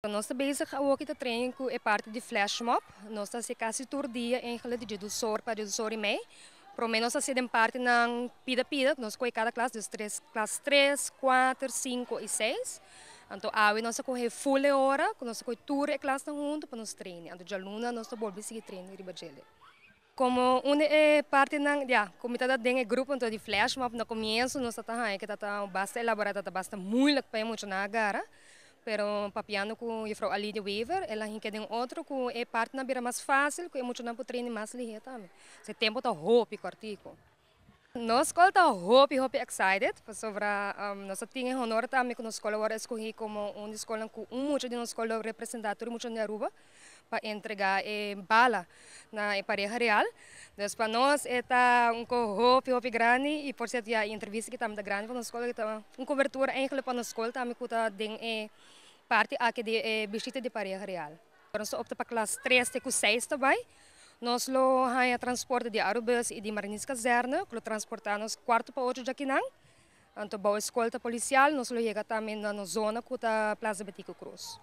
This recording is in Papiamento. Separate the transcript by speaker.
Speaker 1: Nos ta bezig awor ta train ku e parti di flash mob. Nos ta kasi tur dia eigenlijk di 12 or pa 12:30. Por lo menos asina den parti nan pida pida, nos kohe kada klas, dus 3, klas 3, 4, 5 i 6. Anto awe nos a kohe full e ora, ku nos a kohe tur e klasnan huntu pa nos train. Anto djaluna nos ta bolbe sigui train riba djele. Komo un e partinan, ja, komo mi tabata den e grupo anto di flash mob na komienso nos tabata haña ku tabata basta elaborá, tabata basta moeilijk pa e muchanan a gara. Pero papiando ku juffrouw Alidia Wever, el a hinka den otro ku e partinan a bira mas fásil, ku e muchanan por train mas lihé tambe. E tempu ta hopi kòrtiku. Nos skol ta hopi hopi excited pasobra nos tin e honor tambe ku nos skol a wòrdu eskohí komo un di skolnan ku un mucha di nos skol lo representá tur e muchanan di Aruba pa entregá e bala na e pareha real. Dus pa nos e ta un ko hopi hopi grandi i por sierto ya e entrevista aki tambe ta grandi pa nos skol, ta un kobertura eigenlijk pa nos skol tambe ku ta den e parti aki di e bishita di pareha real. Nos ta opta pa klas 3 te ku 6 ta bai. Nos lo haña transporte di Arubus i di Marinierskazerne ku lo transportá nos 7:45 djakinan. Anto bou eskolta polisial nos lo yega tambe na nos zona ku ta Plaza Betico Croes.